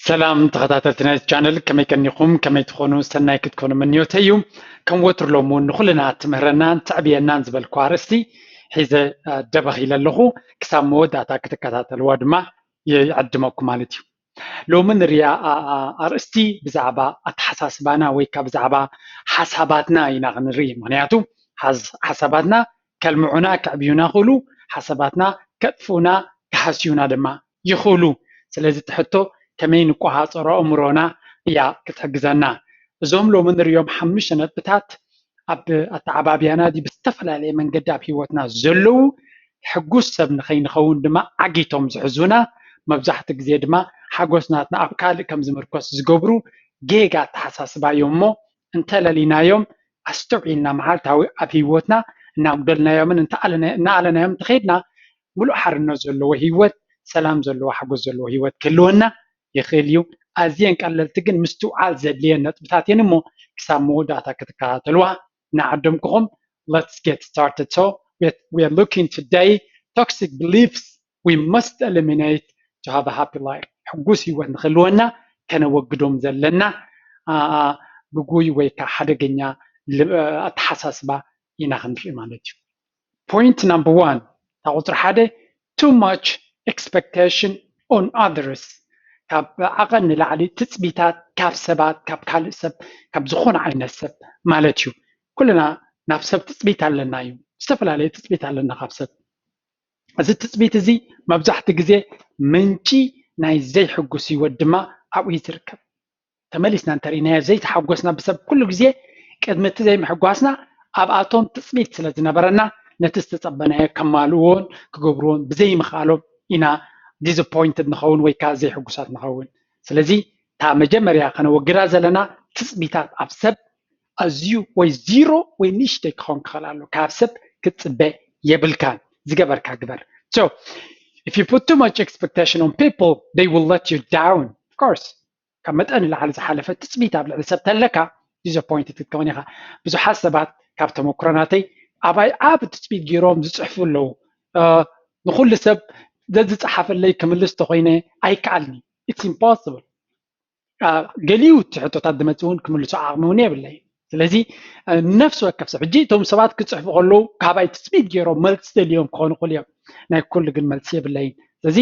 ሰላም ተኸታተልቲ ናይዚ ቻነል፣ ከመይ ቀኒኹም? ከመይ ትኾኑ? ሰናይ ክትኮኑ ምንዮተይ እዩ። ከም ወትሩ ሎም እውን ንኹልና እትምህረናን ተዕብየናን ዝበልኩ ኣርእስቲ ሒዘ ደበኽ ኢለ ኣለኹ። ክሳብ መወዳእታ ክትከታተልዋ ድማ ይዕድመኩም ማለት እዩ። ሎሚ ንሪኣ ኣርእስቲ ብዛዕባ ኣተሓሳስባና ወይ ከዓ ብዛዕባ ሓሳባትና ኢና ክንርኢ። ምክንያቱ ሓሳባትና ከልምዑና፣ ከዕብዩና ይኽእሉ፣ ሓሳባትና ከጥፍኡና፣ ክሃስዩና ድማ ይኽእሉ። ስለዚ እቲ ሕቶ ከመይ ንቆሃፀሮ ኣእምሮና እያ ክትሕግዘና። እዞም ሎሚ ንሪኦም ሓሙሽተ ነጥብታት ኣብ ኣተዓባብያና ድዩ ብዝተፈላለየ መንገዲ ኣብ ህይወትና ዘለዉ ሕጉስ ሰብ ንኸይንኸውን ድማ ዓጊቶም ዝሕዙና፣ መብዛሕትኡ ግዜ ድማ ሓጎስ ናትና ኣብ ካልእ ከም ዝምርኮስ ዝገብሩ ጌጋ ኣተሓሳስባ እዮም እሞ እንተለሊናዮም ኣስተውዒልና መዓልታዊ ኣብ ህይወትና እናጉደልናዮምን እናኣለናዮም እንተኸይድና ምሉእ ሓርነት ዘለዎ ህይወት፣ ሰላም ዘለዎ ሓጎስ ዘለዎ ህይወት ክህልወና ይኽእል እዩ። ኣዝየን ቀለልቲ ግን ምስትውዓል ዘድልየን ነጥብታት እየን እሞ ክሳብ መወዳእታ ክትከታተልዋ እናዓደምኩኹም let's get started. So we are looking today toxic beliefs we must eliminate to have a happy life. ሕጉስ ህይወት ንክህልወና ከነወግዶም ዘለና ግጉይ ወይ ከዓ ሓደገኛ ኣተሓሳስባ ኢና ክንርኢ ማለት እዩ። Point number one፣ እታ ቁፅሪ ሓደ too much expectation on others፣ ካብ ዓቐን ንላዕሊ ትፅቢታት ካብ ሰባት፣ ካብ ካልእ ሰብ፣ ካብ ዝኾነ ዓይነት ሰብ ማለት እዩ። ኩልና ናብ ሰብ ትፅቢት ኣለና እዩ። ዝተፈላለየ ትፅቢት ኣለና ካብ ሰብ። እዚ ትፅቢት እዚ መብዛሕትኡ ግዜ ምንጪ ናይ ዘይሕጉስ ህይወት ድማ ኣብኡ እዩ ዝርከብ። ተመሊስና እንተርኢናዮ ዘይተሓጎስና ብሰብ ኩሉ ግዜ ቅድሚ እቲ ዘይምሕጓስና ኣብኣቶም ትፅቢት ስለ ዝነበረና ነቲ ዝተፀበናዮ ከማልእዎን ክገብርዎን ብዘይምኽኣሎም ኢና disappointed ንኸውን ወይ ከዓ ዘይሕጉሳት ንኸውን። ስለዚ እታ መጀመርያ ከነወግዳ ዘለና ትፅቢታት ኣብ ሰብ ኣዝዩ ወይ ዚሮ ወይ ንእሽተይ ክኸውን ክኽእል ኣሎ። ካብ ሰብ ክትፅበ የብልካን። ዝገበርካ ግበር። So if you put too much expectation on people, they will let you down. Of course ካብ መጠን ንላዕሊ ዝሓለፈ ትፅቢት ኣብ ልዕሊ ሰብ ተለካ disappointed ክትከውን ኢኻ። ብዙሓት ሰባት ካብ ተመክሮ ናተይ ኣባይ ዓቢ ትፅቢት ገይሮም ዝፅሕፉ ኣለዉ። ንኩሉ ሰብ ዘዝፀሓፈለይ ክምልስ ተኮይነ ኣይከኣልኒ። It's impossible። ገሊኡ እቲ ሕቶታት ዝመፅእ እውን ክምልሶ ዓቕሚ እውን የብለይ። ስለዚ ነፍሲ ወከፍ ሰብ ሕጂ እቶም ሰባት ክፅሕፉ ከለዉ ካባይ ትፅቢት ገይሮም መልሲ ደልዮም ክኾኑ ክኽእሉ እዮም። ናይ ኩሉ ግን መልሲ የብለይን። ስለዚ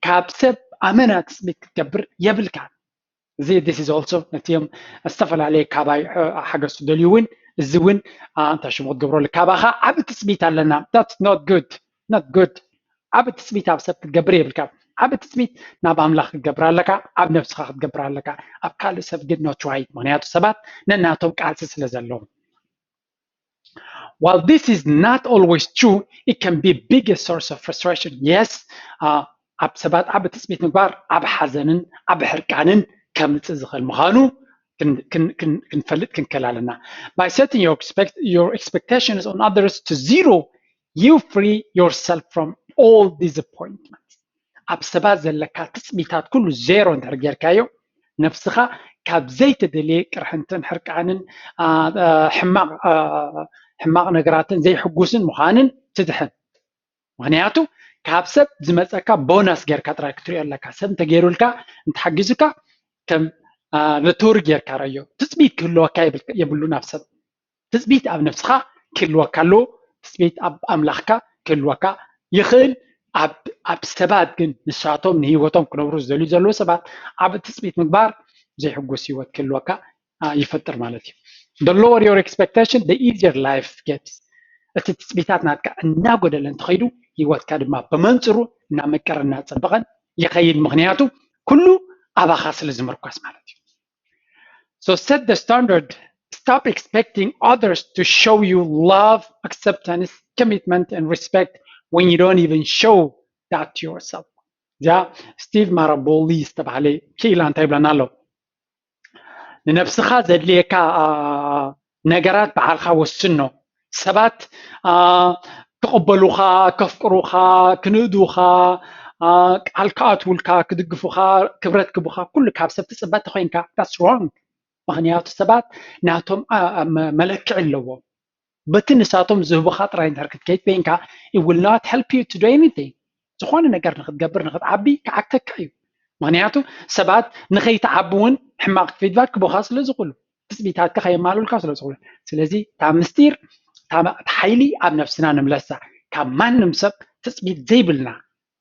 ካብ ሰብ ኣመና ትፅቢት ክትገብር የብልካን። እዚ this is also ነቲኦም ዝተፈላለየ ካባይ ሓገዝ ትደልዩ እውን እዚ እውን እንታይ ሽሙ ክትገብረሉ ካባኻ ዓቢ ትፅቢት ኣለና። That's not good, not good። ዓቢ ትፅቢት ኣብ ሰብ ክትገብር የብልካ። ዓቢ ትፅቢት ናብ ኣምላኽ ክትገብር ኣለካ፣ ኣብ ነብስኻ ክትገብር ኣለካ። ኣብ ካልእ ሰብ ግን not right፣ ምክንያቱ ሰባት ነናቶም ቃልሲ ስለ ዘለዎም። While this is not always true, it can be biggest source of frustration. Yes, ኣብ ሰባት ዓቢ ትፅቢት ምግባር ዓቢ ሓዘንን ዓቢ ሕርቃንን ከምፅእ ዝኽእል ምዃኑ ክንፈልጥ ክንክእል ኣለና። By setting your expectations on others to zero, you free yourself from all disappointments. ኣብ ሰባት ዘለካ ትፅቢታት ኩሉ ዜሮ እንድሕር ጌርካዮ ነብስኻ ካብ ዘይተደልየ ቅርሕንትን ሕርቃንን ሕማቕ ነገራትን ዘይሕጉስን ምዃንን ትድሕን። ምክንያቱ ካብ ሰብ ዝመፀካ ቦናስ ጌርካ ጥራይ ክትሪኦ ኣለካ። ሰብ እንተገይሩልካ እንተሓጊዙካ ከም ነቶሪ ጌርካ ረዮ። ትፅቢት ክህልወካ የብሉ ናብ ሰብ። ትፅቢት ኣብ ነብስኻ ክህልወካ ኣለዎ። ትፅቢት ኣብ ኣምላኽካ ክህልወካ ይኽእል። ኣብ ሰባት ግን ንሳቶም ንህይወቶም ክነብሩ ዝደልዩ ዘለዉ ሰባት ዓቢ ትፅቢት ምግባር ዘይሕጉስ ህይወት ክህልወካ ይፈጥር ማለት እዩ። The lower your expectation, the easier life gets። እቲ ትፅቢታት ናትካ እናጎደለ እንተኸይዱ ህይወትካ ድማ ብመንፅሩ እናመቀረ እናፀበቐን ይኸይድ። ምክንያቱ ኩሉ ኣባኻ ስለ ዝምርኮስ ማለት እዩ። So set the standard. Stop expecting others to show you love, acceptance, commitment, and respect when you don't even show that to yourself. እዚኣ ስቲቭ ማራቦሊ ዝተባህለ ክኢላ እንታይ ይብለና ኣሎ? ንነብስኻ ዘድልየካ ነገራት ባዕልኻ ወስኖ። ሰባት ክቕበሉኻ፣ ከፍቅሩኻ፣ ክንእዱኻ፣ ቃል ክኣትውልካ፣ ክድግፉኻ፣ ክብረት ክቡኻ ኩሉ ካብ ሰብ ትፅበ ተኮይንካ that's wrong። ምክንያቱ ሰባት ናቶም መለክዒ ኣለዎም። በቲ ንሳቶም ዝህቡኻ ጥራይ እንድሕር ክትከይድ ኮይንካ it will not help you to do anything። ዝኾነ ነገር ንክትገብር ንክትዓቢ ክዓግተካ እዩ። ምክንያቱ ሰባት ንኸይትዓቢ እውን ሕማቕ ፊድባክ ክቦኻ ስለ ዝኽእሉ፣ ትፅቢታትካ ከየማሉልካ ስለ ዝኽእሉ። ስለዚ እታ ምስጢር፣ እታ ሓይሊ ኣብ ነፍስና ንምለሳ። ካብ ማንም ሰብ ትፅቢት ዘይብልና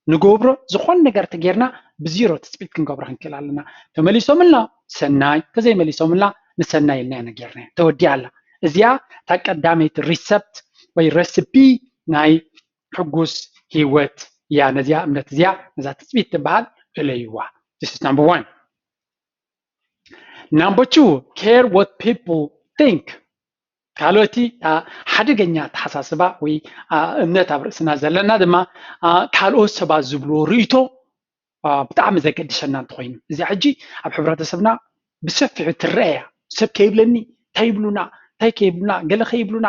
ንገብሮ ዝኾነ ነገር ተጌርና ብዚሮ ትፅቢት ክንገብሮ ክንክእል ኣለና። ተመሊሶምልና ሰናይ፣ ተዘይመሊሶምልና ንሰናይ ኢልና ነጌርና ተወዲኣ ኣላ። እዚኣ እታ ቀዳመይቲ ሪሰፕት ወይ ረሲፒ ናይ ሕጉስ ህይወት እያ። ነዚኣ እምነት እዚኣ፣ ነዛ ትፅቢት ትበሃል እለይዋ። This is number one. Number two, care what people think. ካልኦቲ ሓደገኛ ኣተሓሳስባ ወይ እምነት ኣብ ርእስና ዘለና ድማ ካልኦት ሰባት ዝብልዎ ርእቶ ብጣዕሚ ዘገድሰና እንተኮይኑ፣ እዚ ሕጂ ኣብ ሕብረተሰብና ብሰፊሑ ትረአ እያ። ሰብ ከይብለኒ፣ እንታይ ይብሉና፣ እንታይ ከይብሉና፣ ገለ ከይብሉና፣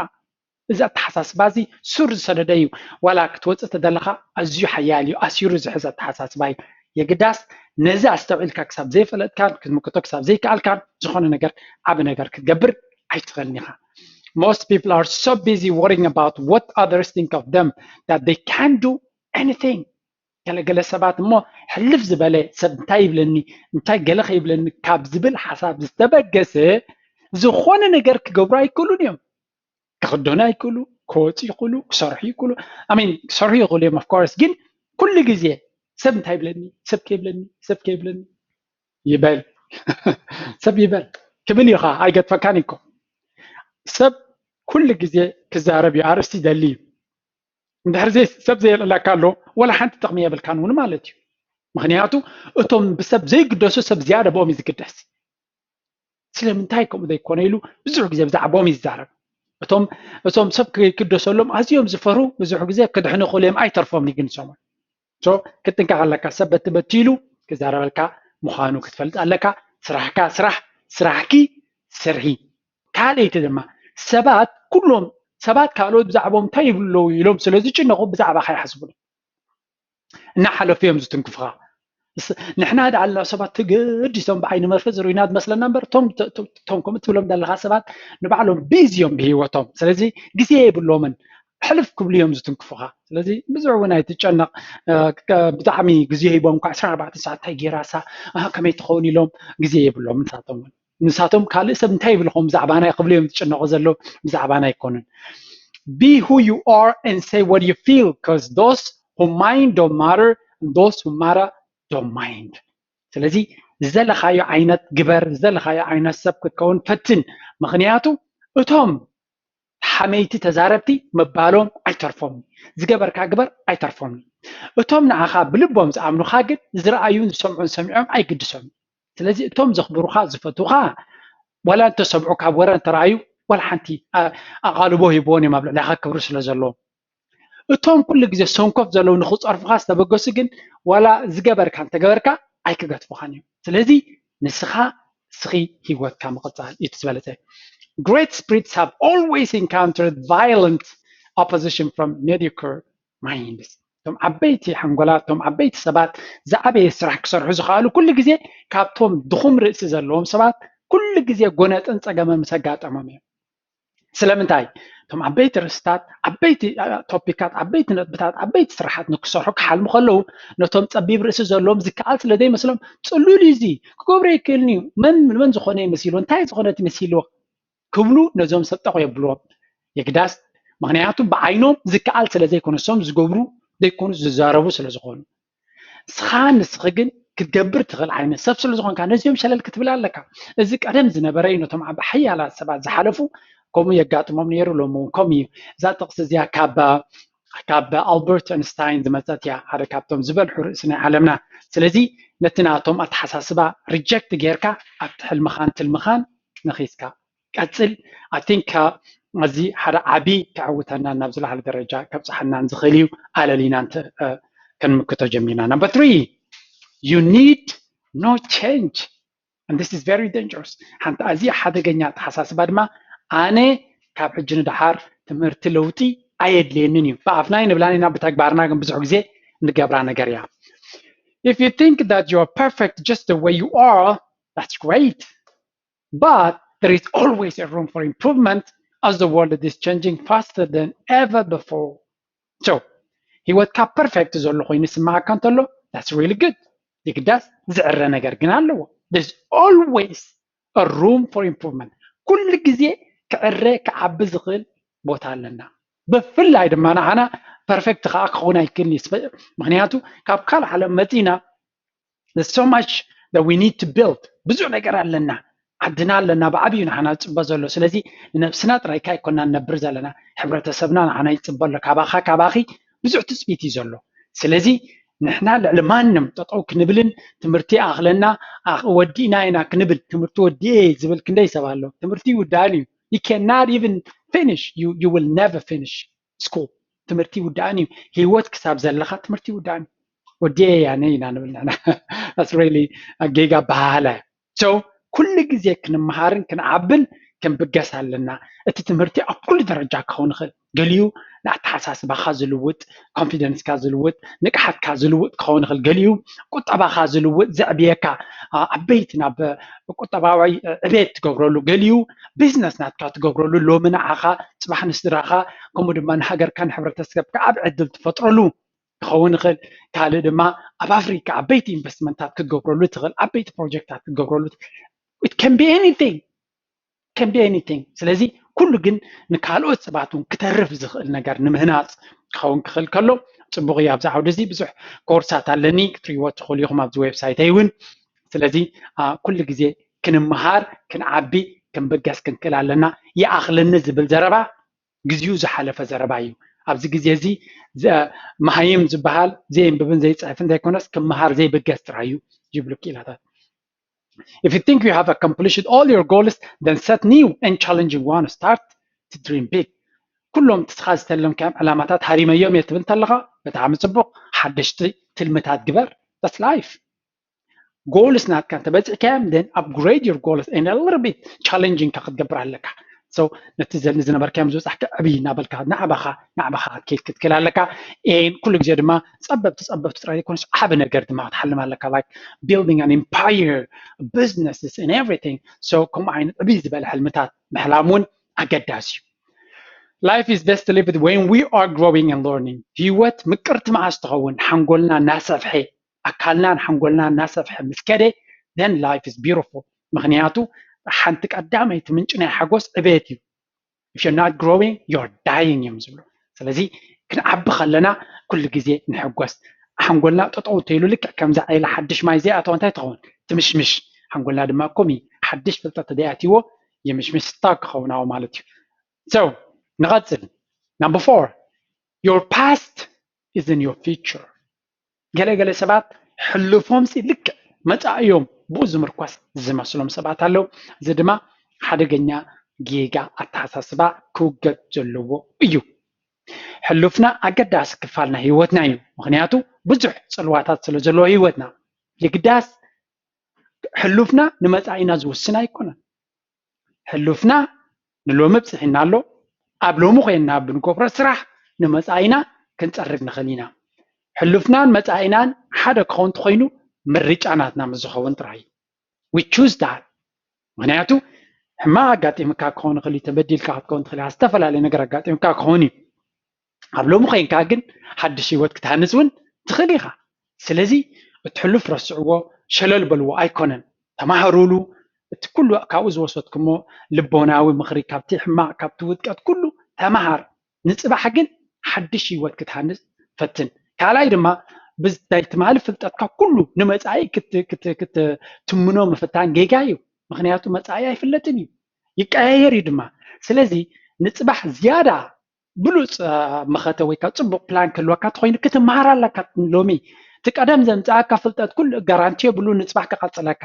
እዚ ኣተሓሳስባ እዚ ሱር ዝሰደደ እዩ። ዋላ ክትወፅእ ተደለኻ ኣዝዩ ሓያል እዩ፣ ኣሲሩ ዝሕዝ ኣተሓሳስባ እዩ። የግዳስ ነዚ ኣስተውዒልካ ክሳብ ዘይፈለጥካን ክትምክቶ ክሳብ ዘይከኣልካን ዝኾነ ነገር ዓቢ ነገር ክትገብር ኣይትኽእልን ኢኻ። Most people are so busy worrying about what others think of them that they can't do anything. ገለገለ ሰባት እሞ ሕልፍ ዝበለ ሰብ እንታይ ይብለኒ እንታይ ገለ ከይብለኒ ካብ ዝብል ሓሳብ ዝተበገሰ ዝኾነ ነገር ክገብሩ ኣይክእሉን እዮም። ክኽደኑ ኣይክእሉ፣ ክወፁ ይኽእሉ፣ ክሰርሑ ይኽእሉ። I mean ክሰርሑ ይኽእሉ እዮም of course፣ ግን ኩሉ ግዜ ሰብ እንታይ ይብለኒ ሰብ ከይብለኒ ሰብ ከይብለኒ ይበል ሰብ ይበል ክብል እዩ ኸዓ ኣይገድፈካን እኮ። ሰብ ኩሉ ግዜ ክዛረብ እዩ፣ ኣርእስቲ ይደሊ እዩ። እንድሕር ሰብ ዘየልዕለካ ኣሎ ወላ ሓንቲ ጥቕሚ የብልካን እውን ማለት እዩ። ምክንያቱ እቶም ብሰብ ዘይግደሱ ሰብ ዝያዳ ብኦም እዩ ዝግደስ። ስለምንታይ ከምኡ ዘይኮነ ኢሉ ብዙሕ ግዜ ብዛዕባኦም ይዛረብ። እቶም እቶም ሰብ ክግደሰሎም ኣዝዮም ዝፈርሁ ብዙሕ ግዜ ክድሕኑ ክእሉ እዮም ኣይተርፎምን ይግንሶምን። So ክትጥንቀቕ ኣለካ። ሰብ በቲ በቲ ኢሉ ክዛረበልካ ምዃኑ ክትፈልጥ ኣለካ። ስራሕካ ስራሕ፣ ስራሕኪ ስርሒ። ካልኣይቲ ድማ ሰባት ኩሎም ሰባት ካልኦት ብዛዕባኦም እንታይ ይብሉ ኣለዉ ኢሎም ስለ ዝጭነቑ ብዛዕባኻ ይሓስቡሉ። እናሓለፉ እዮም ዝትንክፉኻ። ንሕና ደኣ ኣለና ሰባት ተገዲሶም ብዓይኒ መርፍእ ዝርእዩና ዝመስለና እምበር እቶም ከምኡ ትብሎም ዘለኻ ሰባት ንባዕሎም ቢዚ እዮም ብህይወቶም። ስለዚ ግዜ የብሎምን፣ ሕልፍ ክብሉ እዮም ዝትንክፉኻ። ስለዚ ብዙሕ እውን ኣይትጨነቕ። ብጣዕሚ ግዜ ሂቦም እኳ ዕስራን ኣርባዕተን ሰዓት እንታይ ገይራሳ ከመይ ትኸውን ኢሎም ግዜ የብሎም ንሳቶም እውን። ንሳቶም ካልእ ሰብ እንታይ ይብልኹም ብዛዕባና ክብሉ እዮም ዝጭነቑ ዘለዉ፣ ብዛዕባና ኣይኮኑን። Be who you are and say what you feel, because those who mind don't matter, and those who matter don't mind. ስለዚ ዝደለኻዮ ዓይነት ግበር፣ ዝደለኻዮ ዓይነት ሰብ ክትከውን ፈትን። ምክንያቱ እቶም ሓመይቲ ተዛረብቲ ምባሎም ኣይተርፎምን፣ ዝገበርካ ግበር ኣይተርፎምን። እቶም ንዓኻ ብልቦም ዝኣምኑኻ ግን ዝረኣዩን ዝሰምዑን ሰሚዖም ኣይግድሶምን። ስለዚ እቶም ዘኽብሩኻ ዝፈትዉኻ ዋላ እንተሰምዑ ካብ ወረ እንተረኣዩ ዋላ ሓንቲ ኣቓልቦ ሂብዎን እዮም ኣብ ልዕሊኻ ክብሪ ስለ ዘለዎም። እቶም ኩሉ ግዜ ሰንኮፍ ዘለዉ ንኽፀርፉኻ ዝተበገሱ ግን ዋላ ዝገበርካ እንተገበርካ ኣይክገድፉኻን እዮም። ስለዚ ንስኻ ንስኺ ህይወትካ ምቕፃል እዩ ዝበለፀ። Great spirits have always encountered violent opposition from mediocre minds. እቶም ዓበይቲ ሓንጎላት እቶም ዓበይቲ ሰባት ዝዓበየ ስራሕ ክሰርሑ ዝኸኣሉ ኩሉ ግዜ ካብቶም ድኹም ርእሲ ዘለዎም ሰባት ኩሉ ግዜ ጎነጥን ፀገምን ምስ ኣጋጠሞም እዮም። ስለምንታይ? እቶም ዓበይቲ ርእስታት ዓበይቲ ቶፒካት ዓበይቲ ነጥብታት ዓበይቲ ስራሓት ንክሰርሑ ክሓልሙ ከለዉ ነቶም ፀቢብ ርእሲ ዘለዎም ዝከኣል ስለ ዘይመስሎም ፅሉል እዩ እዚ ክገብሮ ይክእልን እዩ መን መን ዝኾነ ይመሲልዎ እንታይ ዝኾነት ይመሲልዎ ክብሉ ነዞም ሰብ ጠቕ የብልዎም የግዳስ። ምክንያቱ ብዓይኖም ዝከኣል ስለ ዘይኮነ እሶም ዝገብሩ ዘይኮኑ ዝዛረቡ ስለ ዝኾኑ። ንስኻ ንስኺ ግን ክትገብር ትኽእል ዓይነት ሰብ ስለ ዝኾንካ ነዚኦም ሸለል ክትብል ኣለካ። እዚ ቀደም ዝነበረ እዩ ነቶም ዓቢ ሓያላት ሰባት ዝሓለፉ ከምኡ የጋጥሞም ነይሩ ሎሚ እውን ከምኡ እዩ። እዛ ጥቕሲ እዚኣ ካብ ካብ ኣልበርት ኣንስታይን ዝመፀት እያ ሓደ ካብቶም ዝበልሑ ርእሲ ናይ ዓለምና። ስለዚ ነቲ ናቶም ኣተሓሳስባ ሪጀክት ጌርካ ኣብቲ ሕልምኻን ትልምኻን ነኺስካ ቀፅል። I think እዚ ሓደ ዓቢ ከዕውተናን ናብ ዝለዓለ ደረጃ ከብፅሓናን ዝኽእል እዩ። ኣለሊና ክንምክቶ ጀሚርና። Number three, you need no change and this is very dangerous. ሓንቲ ኣዝያ ሓደገኛ ኣተሓሳስባ ድማ ኣነ ካብ ሕጂ ንደሓር ትምህርቲ ለውጢ ኣየድልየንን እዩ። ብኣፍና ንብላን ኢና ብተግባርና ግን ብዙሕ ግዜ ንገብራ ነገር እያ። If you think that you are perfect just the way you are, that's great. But there is always a room for improvement as the world is changing faster than ever before. So ህይወትካ ፐርፌክት ዘሎ ኮይኑ ይስምዓካ እንተሎ that's really good. የግዳስ ዝዕረ ነገር ግን ኣለዎ። There's always a room for improvement። ኩሉ ግዜ ክዕረ ክዓቢ ዝኽእል ቦታ ኣለና። ብፍላይ ድማ ንዓና perfect ከዓ ክኸውን ኣይክእልን እዩ። ምክንያቱ ካብ ካልእ ዓለም መፂና so much that we need to build። ብዙሕ ነገር ኣለና፣ ዓድና ኣለና፣ ብዓብዩ ንዓና ዝፅበ ዘሎ። ስለዚ ንነብስና ጥራይካ ኣይኮና ንነብር ዘለና፣ ሕብረተሰብና ንዓና ይፅበ ኣሎ። ካባኻ ካባኺ ብዙሕ ትፅቢት እዩ ዘሎ። ስለዚ ንሕና ልዕሊ ማንም ጠጠው ክንብልን ትምህርቲ ኣኽለና ወዲእና ኢና ክንብል፣ ትምህርቲ ወዲኤ ዝብል ክንደይ ሰብ ኣሎ። ትምህርቲ ይውዳእን እዩ። You cannot even finish, you, you will never finish school። ትምህርቲ ይውዳእን እዩ። ህይወት ክሳብ ዘለኻ ትምህርቲ ይውዳእን እዩ። ወዲኤ እያ ነይ ኢና ንብል ንሕና። That's really ጌጋ ኣበሃህላ እዩ። So ኩሉ ግዜ ክንመሃርን ክንዓብን ክንብገስ ኣለና። እቲ ትምህርቲ ኣብ ኩሉ ደረጃ ክኸውን ይኽእል። ገሊኡ ንኣተሓሳስባኻ ዝልውጥ፣ ኮንፊደንስካ ዝልውጥ፣ ንቅሓትካ ዝልውጥ ክኸውን ይኽእል። ገሊኡ ቁጠባኻ ዝልውጥ፣ ዘዕብየካ፣ ዓበይቲ ናብ ቁጠባዊ ዕቤት ትገብረሉ፣ ገሊኡ ቢዝነስ ናትካ ትገብረሉ፣ ሎሚ ንዓኻ፣ ፅባሕ ንስድራኻ፣ ከምኡ ድማ ንሃገርካን ሕብረተሰብካ ኣብ ዕድል ትፈጥረሉ ክኸውን ይኽእል። ካልእ ድማ ኣብ ኣፍሪካ ዓበይቲ ኢንቨስትመንታት ክትገብረሉ ትኽእል፣ ዓበይቲ ፕሮጀክታት ክትገብረሉ it can be anything፣ can be anything። ስለዚ ኩሉ ግን ንካልኦት ሰባት እውን ክተርፍ ዝኽእል ነገር ንምህናፅ ክኸውን ክኽእል ከሎ ፅቡቕ እዩ። ኣብዚ ዓውዲ እዚ ብዙሕ ኮርሳት ኣለኒ ክትሪእዎ ትኽእሉ ኢኹም ኣብዚ ዌብሳይተይ እውን። ስለዚ ኩሉ ግዜ ክንምሃር፣ ክንዓቢ፣ ክንብገስ ክንክእል ኣለና። ይኣኽለኒ ዝብል ዘረባ ግዚኡ ዝሓለፈ ዘረባ እዩ። ኣብዚ ግዜ እዚ መሃይም ዝበሃል ዘየንብብን ዘይፅሕፍን ዘይኮነስ ክምሃር ዘይብገስ ጥራይ እዩ ይብሉ ክኢላታት። If you think you have accomplished all your goals, then set new and challenging one. Start to dream big. ኩሎም ትስኻ ዝተለምካዮም ዕላማታት ሃሪመዮም እየ ትብል እንተለኻ ብጣዕሚ ፅቡቕ። ሓደሽቲ ትልምታት ግበር። That's life። Goals ናትካ እንተበፂሕካዮም then upgrade your goals and a little bit challenging ካ ክትገብር ኣለካ። So ነቲ ዝነበርካዮም ዝበፃሕካ ዕብይ እናበልካ ንዓባኻ ንዓባኻ ክትከይድ ክትክእል ኣለካ። And ኩሉ ግዜ ድማ ፀበብቲ ፀበብቲ ጥራይ ዘይኮነስ ዓቢ ነገር ድማ ክትሓልም ኣለካ። Like building an empire, businesses and everything። So ከምኡ ዓይነት ዕብይ ዝበለ ሕልምታት ምሕላም እውን ኣገዳሲ እዩ። Life is best lived when we are growing and learning። ህይወት ምቅርቲ መዓስ ትኸውን ሓንጎልና እናሰፍሐ ኣካልናን ሓንጎልና እናሰፍሐ ምስ ከደ then life is beautiful። ምክንያቱ ሓንቲ ቀዳመይቲ ምንጪ ናይ ሓጎስ ዕቤት እዩ። If you're not growing, you're dying እዮም ዝብሉ። ስለዚ ክንዓቢ ከለና ኩሉ ግዜ ንሕጎስ። ሓንጎልና ጠጠው እንተኢሉ ልክዕ ከምዛ ዒላ ሓድሽ ማይ ዘይኣተወ እንታይ ትኸውን? ትምሽምሽ። ሓንጎልና ድማ ከምኡ ሓድሽ ፍልጠት ተደይኣትዎ ይምሽምሽ፣ ስታክ ክኸውን ኣዎ ማለት እዩ። So ንቐፅል። Number four, your past is in your future። ገለገለ ሰባት ሕሉፎም ሲ ልክዕ መፃእዮም ብኡ ዝምርኮስ ዝመስሎም ሰባት ኣለዉ። እዚ ድማ ሓደገኛ ጌጋ ኣተሓሳስባ ክውገድ ዘለዎ እዩ። ሕሉፍና ኣገዳሲ ክፋል ናይ ህይወትና እዩ። ምክንያቱ ብዙሕ ፅልዋታት ስለ ዘለዎ ህይወትና የግዳስ ሕሉፍና ንመፃኢና ዝውስን ኣይኮነን። ሕሉፍና ንሎሚ ኣብፅሒና ኣሎ። ኣብ ሎሚ ኮይንና ብንገብሮ ስራሕ ንመፃኢና ክንፀርግ ንኽእል ኢና። ሕሉፍናን መፃኢናን ሓደ ክኸውን እንተኮይኑ ምርጫ ናትና ምስ ዝኸውን ጥራይ እዩ። We choose that። ምክንያቱ ሕማቕ ኣጋጢምካ ክኸውን ይኽእል እዩ፣ ተበዲልካ ክትከውን ትኽእል ኢኻ፣ ዝተፈላለየ ነገር ኣጋጢምካ ክኸውን እዩ። ኣብ ሎሚ ኮይንካ ግን ሓድሽ ህይወት ክትሃንፅ እውን ትኽእል ኢኻ። ስለዚ እቲ ሕሉፍ ረስዕዎ፣ ሸለል በልዎ ኣይኮነን፣ ተማሃሩሉ። እቲ ኩሉ ካብኡ ዝወሰድኩሞ ልቦናዊ ምኽሪ ካብቲ ሕማቕ ካብቲ ውድቀት ኩሉ ተማሃር። ንፅባሕ ግን ሓድሽ ህይወት ክትሃንፅ ፈትን። ካልኣይ ድማ ብናይ ትማሊ ፍልጠትካ ኩሉ ንመፃኢ ክትትምኖ ምፍታን ጌጋ እዩ። ምክንያቱ መፃኢ ኣይፍለጥን እዩ፣ ይቀያየር እዩ ድማ። ስለዚ ንፅባሕ ዝያዳ ብሉፅ መኸተ ወይ ከዓ ፅቡቅ ፕላን ክህልወካ ተኮይኑ ክትመሃር ኣለካ። ሎሚ እቲ ቀደም ዘምፃኣካ ፍልጠት ኩሉ ጋራንቲ የብሉ ንፅባሕ ክቐፅለካ።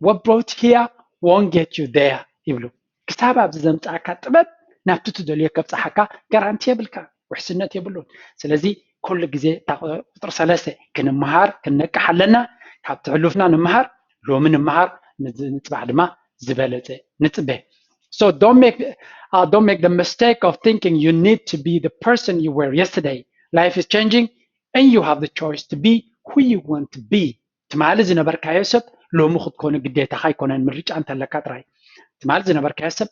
What brought here won't get you there ይብሉ። ክሳብ ኣብዚ ዘምፃኣካ ጥበብ ናብቲ ትደልዮ ከብፅሓካ ጋራንቲ የብልካ፣ ውሕስነት የብሉን። ስለዚ ኩሉ ግዜ እታ ቁፅሪ ሰለስተ ክንመሃር ክንነቅሕ ኣለና። ካብቲ ሕሉፍና ንምሃር፣ ሎሚ ንምሃር፣ ንፅባሕ ድማ ዝበለፀ ንፅበ። So don't make, uh, don't make the mistake of thinking you need to be the person you were yesterday. Life is changing and you have the choice to be who you want to be. ትማሊ ዝነበርካዮ ሰብ ሎሚ ክትኮኑ ግዴታኻ ኣይኮነን፣ ምርጫ እንተለካ ጥራይ። ትማሊ ዝነበርካዮ ሰብ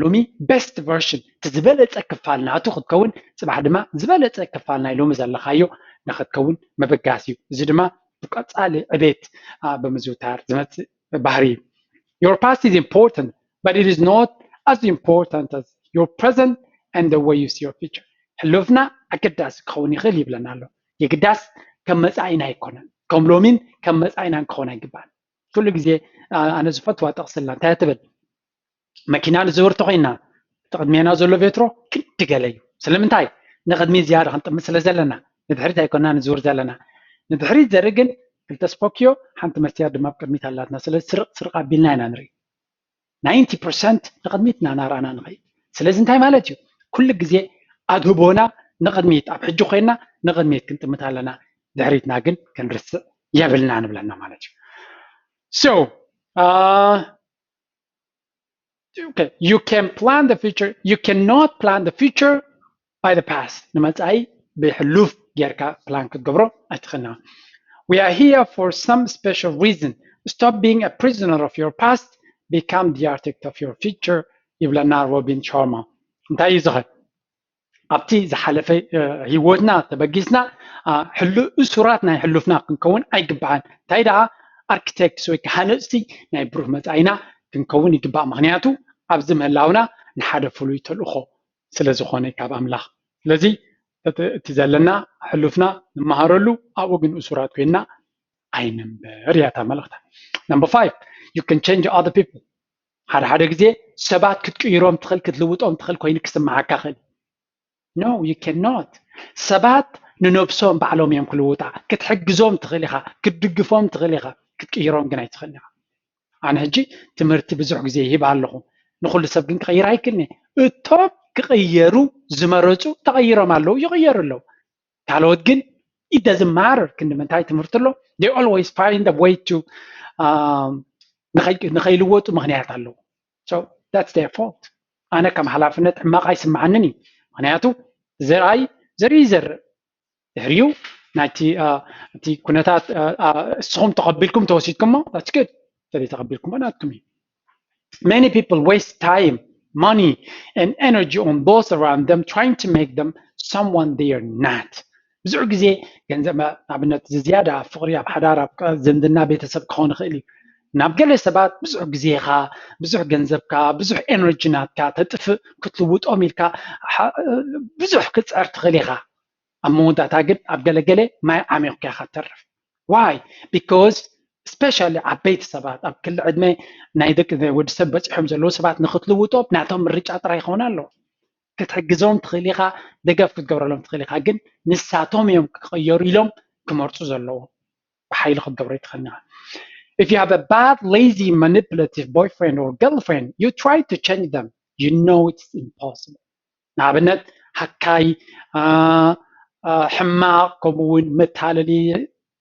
ሎሚ ቤስት ቨርሽን እቲ ዝበለፀ ክፋል ናቱ ክትከውን፣ ፅባሕ ድማ ዝበለፀ ክፋል ናይ ሎሚ ዘለካዮ ንክትከውን ምብጋስ እዩ። እዚ ድማ ብቀጻሊ ዕቤት ብምዝውታር ዝመፅእ ባህሪ እዩ። Your past is important, but it is not as important as your present and the way you see your future. ሕሉፍና ኣገዳሲ ክኸውን ይኽእል ይብለና ኣሎ። የግዳስ ከም መጻኢና ኣይኮነን፣ ከም ሎሚን ከም መጻኢናን ክኸውን ኣይግባን። ኩሉ ግዜ ኣነ ዝፈትዋ ጠቕስላ እንታይ ትብል? መኪና ንዝውር ተኮይና፣ እቲ ቅድሜና ዘሎ ቬትሮ ክንዲ ገለ እዩ። ስለምንታይ? ንቅድሚት ዝያዳ ክንጥምት ስለ ዘለና። ንድሕሪት ኣይኮና ንዝውር ዘለና። ንድሕሪት ዘርኢ ግን ክልተ ስፖኪዮ፣ ሓንቲ መስትያት ድማ ኣብ ቅድሚት ኣላትና። ስለዚ ስርቕ ስርቕ ኣቢልና ኢና ንርኢ። ናይንቲ ፐርሰንት ንቅድሚት እናናራእና ንኸይድ። ስለዚ እንታይ ማለት እዩ? ኩሉ ግዜ ኣድህቦና ንቅድሚት፣ ኣብ ሕጂ ኮይና ንቅድሚት ክንጥምት ኣለና። ድሕሪትና ግን ክንርስዕ የብልና ንብለና ማለት እዩ። So uh, okay, you can plan the future, you cannot plan the future by the past. ንመጻኢ ብሕሉፍ ጌርካ ፕላን ክትገብሮ ኣይትኽእልና። We are here for some special reason. Stop being a prisoner of your past, become the architect of your future. ይብለና ሮቢን ሻርማ። እንታይ እዩ ዝኸ ኣብቲ ዝሓለፈ ህይወትና ተበጊስና እሱራት ናይ ሕሉፍና ክንከውን ኣይግባኣን። እንታይ ደኣ ኣርክቴክትስ ወይ ከዓ ሃነፅቲ ናይ ብሩህ መፃኢና ክንከውን ይግባእ። ምክንያቱ ኣብዚ ምህላውና ንሓደ ፍሉይ ተልእኾ ስለዝኾነ ካብ ኣምላኽ። ስለዚ እቲ ዘለና ሕሉፍና ንመሃረሉ፣ ኣብኡ ግን እሱራት ኮይንና ኣይንንበር እያ እታ መልእኽታ። Number five, you can change other people. ሓደ ሓደ ግዜ ሰባት ክትቅይሮም ትኽእል፣ ክትልውጦም ትኽእል ኮይኑ ክስምዓካ ክእል። No, you cannot. ሰባት ንነብሶም ባዕሎም እዮም ክልውጣ። ክትሕግዞም ትኽእል ኢኻ፣ ክትድግፎም ትኽእል ኢኻ፣ ክትቅይሮም ግን ኣይትኽእል ኢኻ። ኣነ ሕጂ ትምህርቲ ብዙሕ ግዜ ይህብ ኣለኹ፣ ንኹሉ ሰብ ግን ክቕይር ኣይክእልን። እቶም ክቕየሩ ዝመረፁ ተቐይሮም ኣለዉ፣ ይቕየሩ ኣለዉ። ካልኦት ግን it doesn't matter ክንዲ ምንታይ ትምህርቲ ኣሎ፣ they always find a way to ንኸይልወጡ ምኽንያት ኣለዎ። So that's their fault. ኣነ ከም ሓላፍነት ሕማቕ ኣይስምዓንን እዩ። ምክንያቱ ዘርኣይ ዘርኢ ይዘርእ፣ ድሕሪኡ ናይቲ እቲ ኩነታት እስኹም ተቐቢልኩም ተወሲድኩሞ that's good፣ ተዘይተቐቢልኩሞ ናትኩም እዩ። Many people waste time, money and energy on those around them trying to make them someone they are not. ብዙሕ ግዜ ገንዘብ ንኣብነት ዝያዳ ኣብ ፍቕሪ ኣብ ሓዳር ኣብ ዝምድና ቤተሰብ ክኸውን ይኽእል እዩ። ናብ ገለ ሰባት ብዙሕ ግዜኻ ብዙሕ ገንዘብካ ብዙሕ ኤነርጂ ናትካ ተጥፍእ ክትልውጦም ኢልካ ብዙሕ ክትፅዕር ትኽእል ኢኻ። ኣብ መወዳእታ ግን ኣብ ገለገለ ማይ ዓሚቑካ ኢኻ ትተርፍ። Why? Because especially ዓበይቲ ሰባት ኣብ ክሊ ዕድመ ናይ ደቂ ወዲ ሰብ በፂሖም ዘለዉ ሰባት ንክትልውጦም ናቶም ምርጫ ጥራይ ይኸውን ኣለዎ። ክትሕግዞም ትኽእል ኢኻ፣ ደገፍ ክትገብረሎም ትኽእል ኢኻ፣ ግን ንሳቶም እዮም ክቕየሩ ኢሎም ክመርፁ ዘለዎም ብሓይሊ ክትገብሮ ይትኽእል ኢኻ። If you have a bad, lazy, manipulative boyfriend or girlfriend, you try to change them, you know it's impossible. ንኣብነት ሃካይ፣ ሕማቕ፣ ከምኡ እውን መታለሊ፣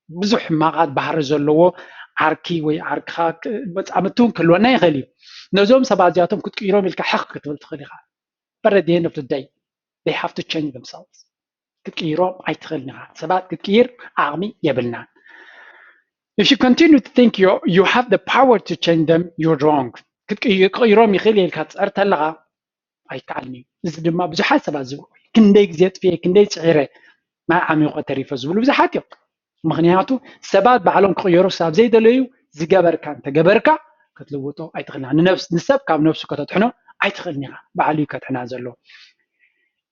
ብዙሕ ሕማቓት ባህሪ ዘለዎ ዓርኪ ወይ ዓርክኻ መፃምድቲ እውን ክህልወና ይኽእል እዩ። ነዞም ሰባት እዚኣቶም ክትቅይሮም ኢልካ ሕኽ ክትብል ትኽእል ኢኻ። But at the end of the day, they have to change themselves. ክትቅይሮም ኣይትኽእልን ኢኻ። ሰባት ክትቅይር ዓቕሚ የብልናን። If you continue to think you, you have the power to change them, you're wrong. ክቅይሮም ይኽእል ኢልካ ትፅዕር ተለኻ ኣይከኣልን እዩ። እዚ ድማ ብዙሓት ሰባት ዝብሉ ክንደይ ግዜ ጥፍየ ክንደይ ፅዒረ ማይ ዓሚቆ ተሪፈ ዝብሉ ብዙሓት እዮም። ምክንያቱ ሰባት ባዕሎም ክቕየሩ ክሳብ ዘይደለዩ ዝገበርካ እንተገበርካ ክትልውጦ ኣይትኽእልና። ንነብስ ንሰብ ካብ ነብሱ ከተድሕኖ ኣይትኽእልን ኢኻ። ባዕሉ እዩ ከድሕና ዘሎ።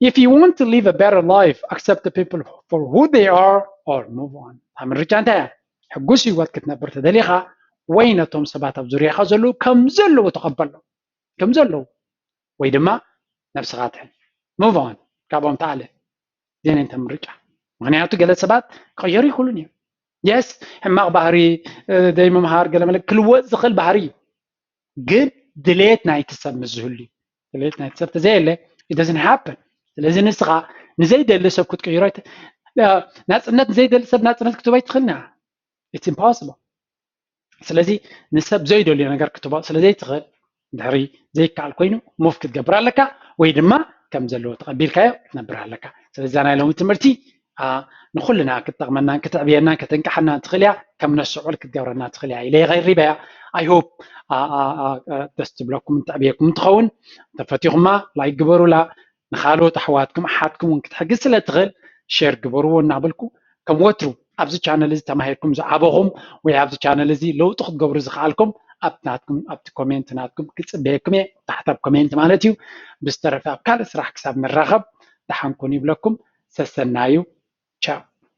If you want to live a better life, accept the people for who they are or move on. እታ ምርጫ እንታይ እያ? ሕጉስ ህይወት ክትነብር ተደሊኻ ወይ ነቶም ሰባት ኣብ ዙርያኻ ዘለዉ ከም ዘለዉ ተቐበሎም፣ ከም ዘለዉ ወይ ድማ ነብስኻ ትሕን። Move on፣ ካብኦም ተኣለ። ዜነንተ ምርጫ። ምክንያቱ ገለ ሰባት ክቕየሩ ይኽእሉን እዮም። የስ ሕማቕ ባህሪ ዘይምምሃር ገለመለ ክልወጥ ዝኽእል ባህሪ እዩ። ግን ድሌት ናይቲ ሰብ ምስ ዝህሉ እዩ። ድሌት ናይቲ ሰብ ተዘየለ it doesn't happen። ስለዚ ንስኻ ንዘይደሊ ሰብ ክትቅይሮ ናፅነት ንዘይደሊ ሰብ ናፅነት ክትህቦ ኣይትኽእልና። It's impossible። ስለዚ ንሰብ ዘይደልዮ ነገር ክትህቦ ስለዘይትኽእል ድሕሪ ዘይከኣል ኮይኑ ሙቭ ክትገብር ኣለካ ወይ ድማ ከም ዘለዎ ተቐቢልካዮ ክትነብር ኣለካ። ስለዚ እዛ ናይ ሎሚ ትምህርቲ ንኩልና ክትጠቕመናን ክትዕብየናን ከተንቅሓናን ትኽእል እያ። ከም ነስዕል ክትገብረና ትኽእል እያ ኢለ ይቐሪበያ። I hope ደስ ትብለኩም ትዕብየኩም ትኸውን። ተፈቲኹማ ላይክ ግበሩላ። ንኻልኦት ኣሕዋትኩም ኣሓትኩም እውን ክትሕግዝ ስለ ትኽእል ሼር ግበርዎ እናበልኩ ከም ወትሩ ኣብዚ ቻነል እዚ ተማሂርኩም ዝዓበኹም ወይ ኣብዚ ቻነል እዚ ለውጢ ክትገብሩ ዝኸኣልኩም ኣብቲ ናትኩም ኣብቲ ኮሜንት ናትኩም ክፅበየኩም እየ፣ ታሕቲ ኣብ ኮሜንት ማለት እዩ። ብዝተረፈ ኣብ ካልእ ስራሕ ክሳብ ንራኸብ ደሓን ኩኑ ይብለኩም። ሰሰናዩ። ቻው።